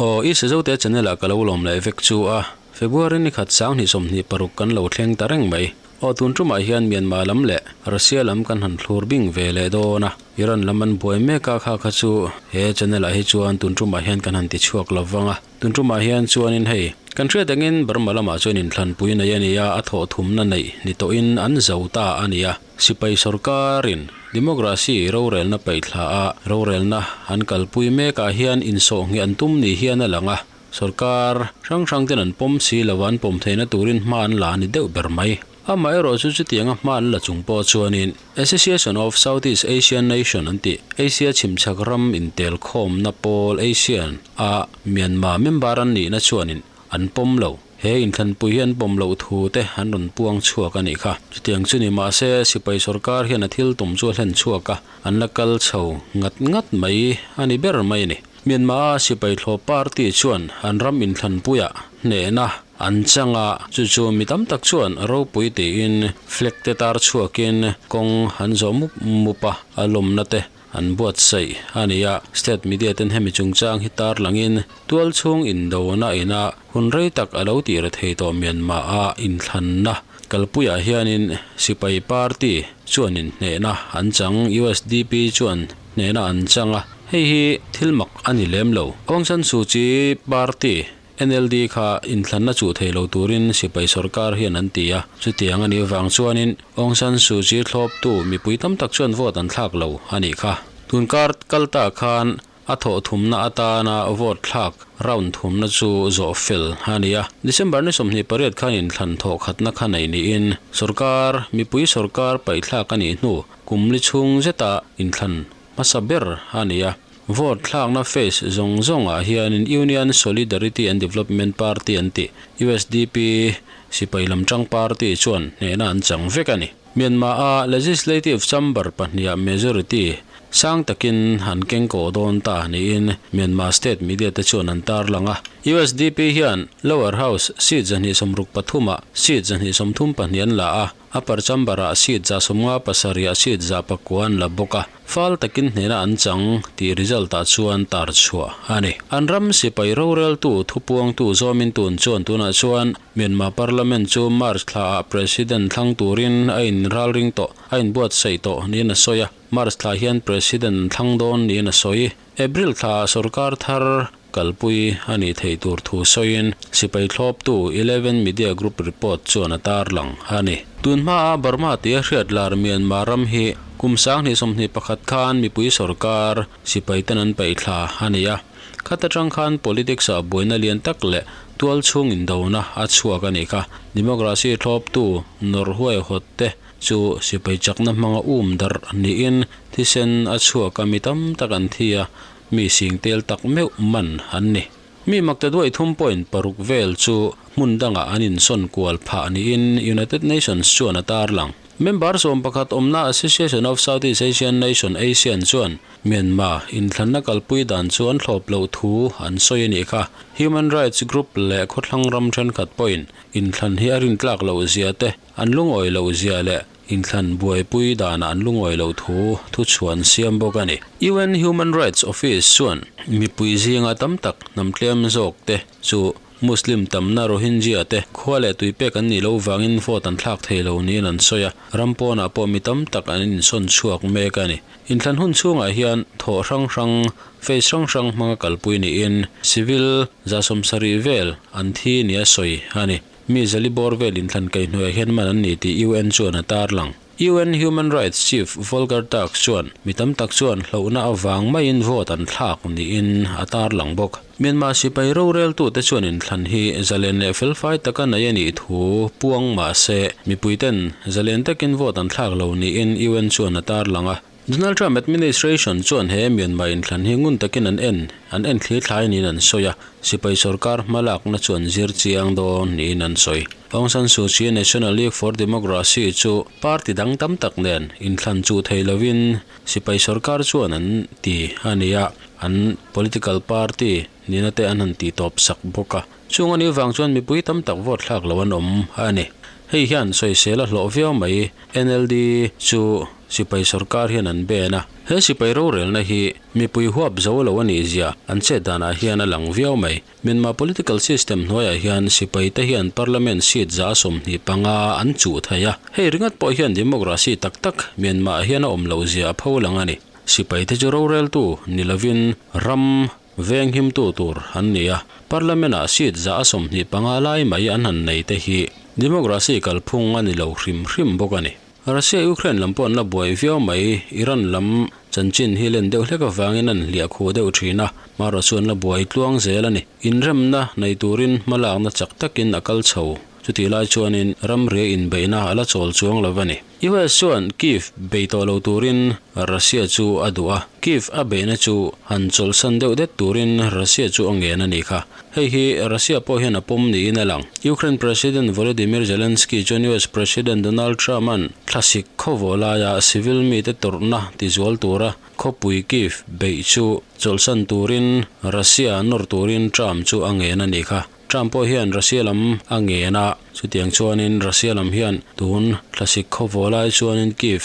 Aw i Sazote channel ah ka lo lawm leh vek chu a, February ni khat 2026 kan lo thleng ta reng mai. Aw tun tumah hian Myanmar lam leh Russia lam kan han thlur bing ve leh dawn a, Iran lam an buai mek a kha kha chu he channel ah hi chuan tun tumah hian kan han ti chhuak lo vang a. Tun tumah hian chuanin hei kan hriat angin Burma lamah chuan inthlanpui nei a ni a, a thawhthumna neih ni tawhin an zo ta a ni a. Sipai sorkarin democracy rorelna paihthla a rorelna an kalpui mekah hian insawhngheh an tum ni hian a lang a, sorkar hrang hrang ten an pawm si lo a, an pawm theihna turin hma an la a ni deuh ber mai. Amaherawh chu chutianga hma an la chung pawh chuanin Association of Southeast Asian Nation an tih Asia chhimchhak ram intelkhawmna pawl ASEAN a Myanmar member an nihna chuanin an pawm lo. He inthlanpui hi an pawm loh thu te an rawn puang chhuak a nih kha. Chutiang chu ni mahse, sipai sorkar hian a thil tum chu a hlen chhuak a, an la kal chho ngat ngat mai a ni ber mai a ni. Myanmar-a sipai thlawp party chuan an ram inthlanpuiah hnehna an chang a, chu chu mi tam tak chuan ropui tiin flag te tar chhuakin kawng an zawh mup mup a, a lawmna te An buatsaih a ni a, state media ten hemi chungchang hi tarlangin tualchhung indona ina hun rei tak a lo tih rethei tawh Myanmar a inthlanna kalpuiah hianin sipai party chuan inhnehna an chang, USDP chuan hnehna an chang a, hei hi thil mak a ni lem lo. Aung San Suu Kyi party NLD kha inthlanna chuh thei lo turin sipai sorkar hian an ti a, chutiang a nih vang chuanin Aung San Suu Kyi thlawptu mipui tam tak chuan vote an thlak lo a nih kha. Tun kar kal ta khan a thawh thumna atana vote thlak round thumna chu zawh fel a ni a, December ni 28 khan inthlan thawh khatna kha nei niin sorkar mipui sorkar paihthlak a nih hnu kum li chhung zeta inthlan hmasa ber a ni a. Vote thlakna phase zawng zawngah hianin Union Solidarity and Development Party an tih, USDP, sipai lam tang party chuan hnehna an chang vek a ni. Myanmar-a Legislative Chamber pahniha majority sang takin an keng kawh dawn ta niin Myanmar state media te chuan an tarlang a. USDP hian Lower House seat 263 ah seat 234 an la a. Upper Chamber-ah seat 57 seat 9 an la bawk a, fal takin hnena an chang tih result-ah chuan tar chhuah a ni. An ram sipai roreltu thupuangtu Zawmin Tun chuan tunah chuan Myanmar Parliament chu March thlaah President thlang turin a inralring tawh, a inbuatsaih tawh niin a sawi a, March thla hian President an thlang dawn niin a sawi. April thlaah sorkar thar kalpui a nih theih tur thu sawiin sipai thlawptu Eleven Media Group report chuan a tarlang a ni. Tun hmaa Burma tia hriat lar Myanmar ram hi kum 2021 khan mipui sorkar sipai ten an paih thla a ni a, khat atang khan politics ah buaina lian tak leh tual chhung indona a chhuak a nih kha. Democracy thlawptu nawrh huaihawt te chu sipai chakna hmanga um darh niin thisen a chhuak a mi tam tak an thi a, Mi sing tel tak meuh man an ni. Mi makta duai thum point paruk vel chu hmun dangah an insawn kual phah niin United Nations chuan a tarlang. Member 11 awmna Association of Southeast Asian Nation, ASEAN, chuan Myanmar inthlanna kalpui dan chu an thlawp loh thu an sawi a nih kha. Human rights group leh khawthlang ram thenkhat pawhin inthlan hi a rintlak loh zia te, an lungawi loh zia leh Inthlan buaipui danah an lungawi loh thu thuchhuan siam bawk a ni. UN Human Rights Office chuan mipui zinga tam tak hnam tlem zawk te chu Muslim tamna Rohingya te khua leh tui pek an nih loh vangin vote an thlak thei lo niin an sawi a, ram pawnah pawh mi tam tak an insawn chhuak mek a ni. Inthlan hun chhungah hian thawh hrang hrang, phase hrang hrang hmanga kalpui niin civil 70 vel an thi nia sawi a ni. Mi zali bawr vel inthlan kaihhnuaiah hian man an ni tih UN chuan a tarlang. UN Human Rights Chief Volker Turk chuan mi tam tak chuan hlauhna avang maiin vote an thlak niin a tarlang bawk. Myanmar sipai roreltute chuan inthlan hi zalen leh felfai taka nei a nih thu puang mah se mipuiten zalen takin vote an thlak lo niin UN chuan a tarlang a. Donald Trump administration chuan he Myanmar inthlan hi ngun takin an en an en thlir thlai niin an sawi a, sipai sorkar hmalakna chu an zir chiang dawn niin an sawi. Aung San Suu Kyi National League for Democracy chu party dang tam tak nen inthlan chuh thei lovin sipai sorkar chuan an ti a ni a, an political party nihna te an han tih tawp sak bawk a. Chung a nih vang chuan mipui tam tak vote thlak lo an awm a ni. Hei hian sawisel a hlawh viau mai. NLD chu. sipai sorkar hian an ben a. He sipai rorelna hi mipui huap zo lo a nih zia an chet danah hian a lang viau mai. Myanmar political system hnuaiah hian sipai te hian parliament seat 25 an chuh thei a. Hei ringawt pawh hian democracy tak tak Myanmar ah hian a awm loh zia a pho lang a ni. Sipai te chu roreltu ni lovin ram venghimtu tur an ni a. Parliament ah seat 25 lai mai an han nei te hi democracy kalphung a ni lo hrim hrim bawk a ni. Russia-Ukraine lam pawh an la buai viau mai, Iran lam chanchin hi len deuh hlek avangin an hliah khuh deuh thin a, hmaraw chu an la buai tluang zel a ni. Inremna nei turin hmalakna chak takin a kal chho, chutih lai chuanin ramria inbeihna a la chawl chuang lo a ni. US chuan Kyiv bei tawh lo turin Russia chu a duh a, Kyiv a beihna chu han chawlhsan deuh det turin Russia chu a ngen a ni kha. Hei hi Russia pawh hian a pawm niin a lang. Ukraine President Volodymyr Zelensky chuan US President Donald Trump-a'n thlasik khawvawh laia civil mite tawrhna tizual tura khawpui Kyiv beih chu chawlhsan turin Russia nawr turin Trump chu a ngen a nih kha. Trump pawh hian Russia lam a ngen a, chutiang chuanin Russia lam hian tun thlasik khawvawh lai chuanin Kyiv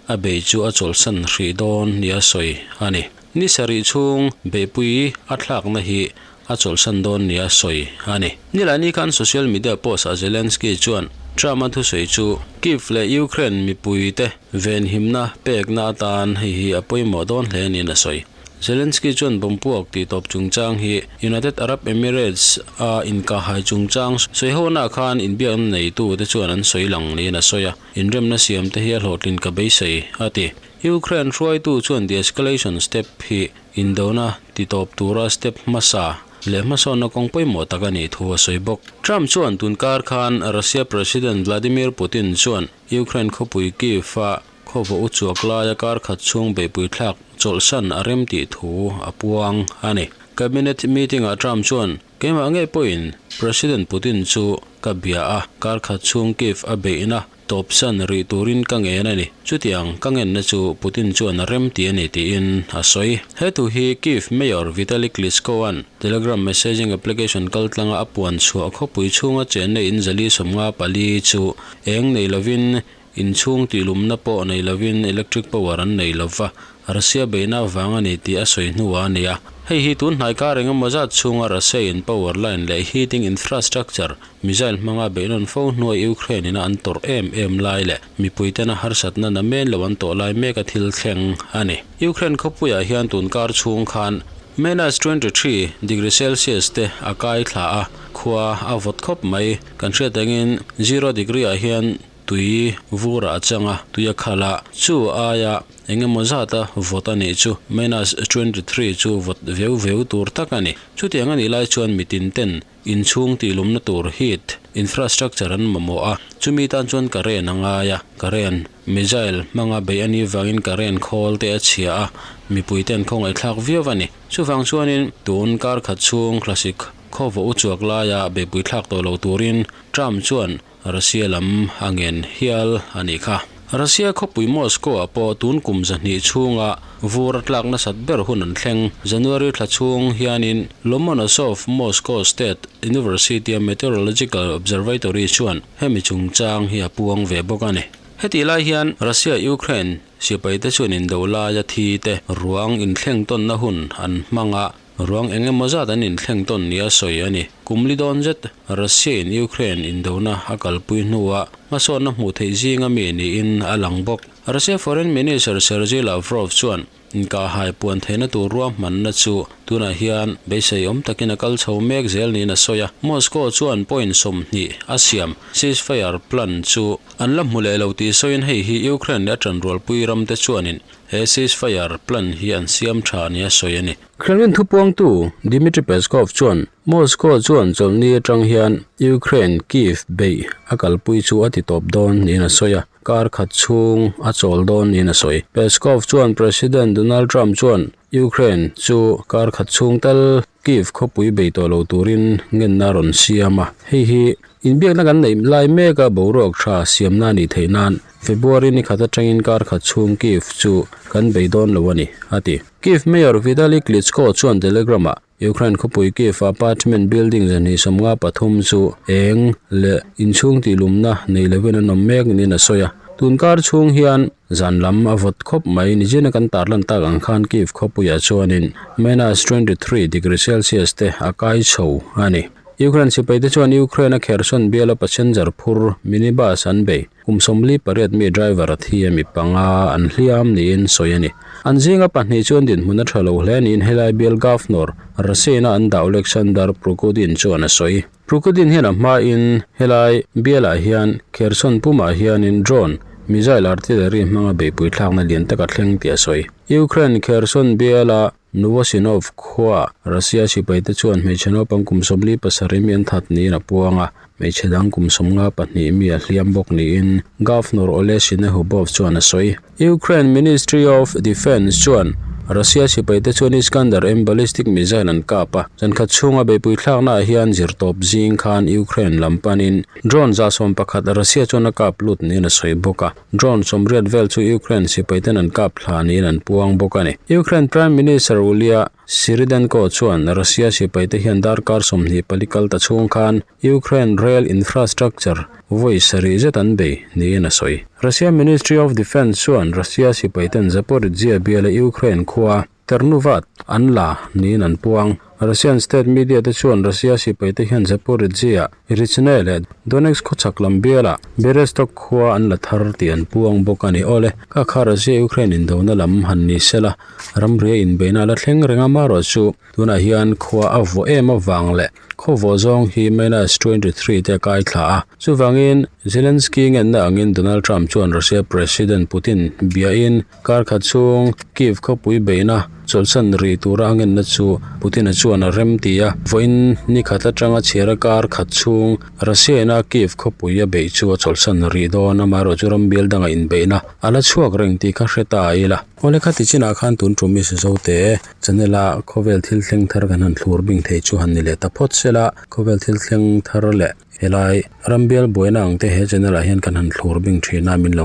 a beih chu a chawlhsan hrih dawn nia sawi a ni. Ni sarih chhung beihpui a thlakna hi a chawlhsan dawn nia sawi a ni. Nilai khan social media post-ah Zelensky chuan Trump-a thusawi chu Kyiv leh Ukraine mipuite venhimna pekna atan hei hi a pawimawh dawn hle niin a sawi. Zelensky chuan bomb puak tihtawp chungchang hi United Arab Emirates-a inkahhai chungchang sawihonaah khan inbiakna neitute chuan an sawi lang niin a sawi a, inremna siamte hi a hlawhtlin ka beisei, a ti. Ukraine hruaitu chuan de-escalation step hi Indona ti tawp tura step hmasa leh hmasawnna kawng pawimawh tak a nih thu a sawi bawk. Trump chuan tun kar khan Russia President Vladimir Putin chuan Ukraine khawpui Kyiv-a khawvaw u chuak laia kar khat chhung beihpui thlak chawlhsan a rem tih thu a puang a ni. Cabinet meeting-ah Trump chuan, Keimah ngei pawhin President Putin chu ka bia a, kar khat chhung Kyiv a beihna Tawpsan rih turin ka ngen a ni. Chutiang ka ngenna chu Putin chuan a rem ti a ni tiin a sawi. He thu hi Kyiv Mayor Vitali Klitschko-a'n Telegram messaging application kaltlanga a puan chhuah khawpui chhunga chenna in 454 chu eng nei lovin inchhung tihlumna pawh nei lovin electric power an nei lova, Russia beihna avang a ni tih a sawi hnuah a ni a. Hei hi tun hnai kar engemaw zat chhunga Russia in power line leh heating infrastructure Missile hmanga beihnawn fo hnuai Ukraine ina an tawrh em em lai leh mipui tena harsatna na men lo an tawh lai mek a thil thleng a ni. Ukraine khawpuiah hian tun kar chhung khan minus 23 degree Celsius te a kai thla a, khua a vawt khawp mai. Kan hriat angin zero degree ah hian tui vurah a chang a, tui a khal a, chu aia eng emaw zata vawt a nih chu minus 23 chu vawt veu veu tur tak a ni. Chutiang a nih lai chuan mitin ten Inchhung tihlumna tur heat infrastructure an mamawh a, chumi tan chuan current a ngai a, current missile hmanga beih a nih vangin current khawl te a chhia a, mipui ten khawngaihthlak viau a ni. Chuvang chuanin tun kar khat chhung thlasik khawvaw u chuak laia beihpui thlak tawh lo turin Trump chuan Russia lam a ngen hial a nih kha. Russia khawpui Moscow ah pawh tun kum 200 chhunga vur a tlak nasat ber hun an thleng. January thla chhung hianin Lomonosov Moscow State University-a Meteorological Observatory chuan hemi chungchang hi a puang ve bawk a ni. Hetih lai hian Russia-Ukraine sipaite chuan indo laia thi te ruang inthleng tawnna hun an hmang a, Ruang eng emaw zat an inthleng tawn nia sawi a ni. Kum li dawn zet Russia-in Ukraine indona a kalpui hnuah hmasawnna hmuh theih zinga mi niin a lang bawk. Russia Foreign Minister Sergei Lavrov chuan inkahhai puan theihna tur ruahmanna chu tunah hian beisei awm takin a kal chho mek zel niin a sawi a. Moscow chuan point 20 a siam ceasefire plan chu an la hmu leh lo tih sawiin hei hi Ukraine leh a tanrualpui ramte chuanin he ceasefire plan hi an siam tha nia sawi a ni. Kremlin thupuangtu Dmitry Peskov chuan Moscow chuan chawlhni atang hian Ukraine Kyiv beih a kalpui chu a ti tawp dawn niin a sawi a, kar khat chhung a chawl dawn niin a sawi. Peskov chuan President Donald Trump chuan Ukraine chu kar khat chhung tal Kyiv khawpui bei tawh lo turin ngenna a rawn siam a, hei hi inbiakna kan neih lai meka boruak tha siamna a nih theih nan February ni khat atangin kar khat chhung Kyiv chu kan bei dawn lo a ni, a ti. Kyiv Mayor Vitali Klitschko chuan Telegram-ah Ukraine khawpui Kyiv apartment building 253 chu eng leh inchhung tihlumna nei lovin an awm mek niin a sawi a. Tunkar chhung hian zan lam a vawt khawp mai nichina kan tarlan tak ang khan Kyiv khawpuiah chuanin minus 23 degree celsius te a kai chho a ni. Ukraine sipai te chuan Ukraine a Kherson biala passenger phur minibus an bei. Kum 48 mi driver a thi a mi panga an hliam niin sawi a ni. An zinga pahnih chuan dinhmun a tha lo hle niin helai bial governor Russia-in a an dah Oleksandr Prokudin chuan a sawi. Prokudin hian a hmain helai bialah hian Kherson pumah hianin drone, missile artillery hmanga beihpui thlakna lian tak a thleng tih a sawi. Ukraine Kherson biala Novosinov khua Russia sipaite chuan hmeichhe naupang kum 47 mi an that niin a puang a, hmeichhe dang kum 52 mi a hliam bawk niin Governor Oleh Sinehubov chuan a sawi. Ukraine Ministry of Defence chuan Russia sipaite chuan Iskander-M ballistic missile an kap a, zankhat chhunga beihpui thlaknaah hian zirtawp zing khan Ukraine lam panin drone 111 Russia chuan a kap lut niin a sawi bawk a. Drone sawmriat vel chu Ukraine sipaiten an kap thla niin an puang bawk a ni. Ukraine Prime Minister Ulia Svyrydenko chuan Russia sipaite hian darkar 24 kal ta chhung khan Ukraine rail infrastructure vawi sarih zet an bei niin a sawi. Russia Ministry of Defence chuan Russia sipaiten Zaporizhzhia biala Ukraine khua Ternuvat an la niin an puang. Russian state media te chuan Russia sipaite hian Zaporizhzhia, Rivne leh Donetsk khawchhak lam biala Berestok khua an la thar tih an puang bawk a ni. Awle, kha kha Russia Ukraine indona lam han ni sela, ramria inbeihna a la thleng reng a, marawh chu tunah hian khua a vawh em avang leh khaw vawh zawng hi minus 23 te a kai thla a. Chuvangin Zelensky ngenna angin Donald Trump chuan Russia President Putin biain Kar khat chhung Kyiv khawpui beihna chawlhsan rih tura a ngenna chu Putin-a chuan a rem ti a, vawiin ni khat atanga chhiar a kar khat chhung Russia-ina Kyiv khawpui a beih chu a chawlhsan rih dawn, amaherawhchu ram bial danga inbeihna a la chhuak reng tih kha hre ta a ila. Awle khati chinah khan tun tum i Zote channel-a khawvel thil thleng thar kan han thlur bing thei chu han ni leh ta phawt sela, khawvel thil thleng thar leh helai ram bial buaina ang te he channel-ah hian kan han thlur bing thin a, min lo.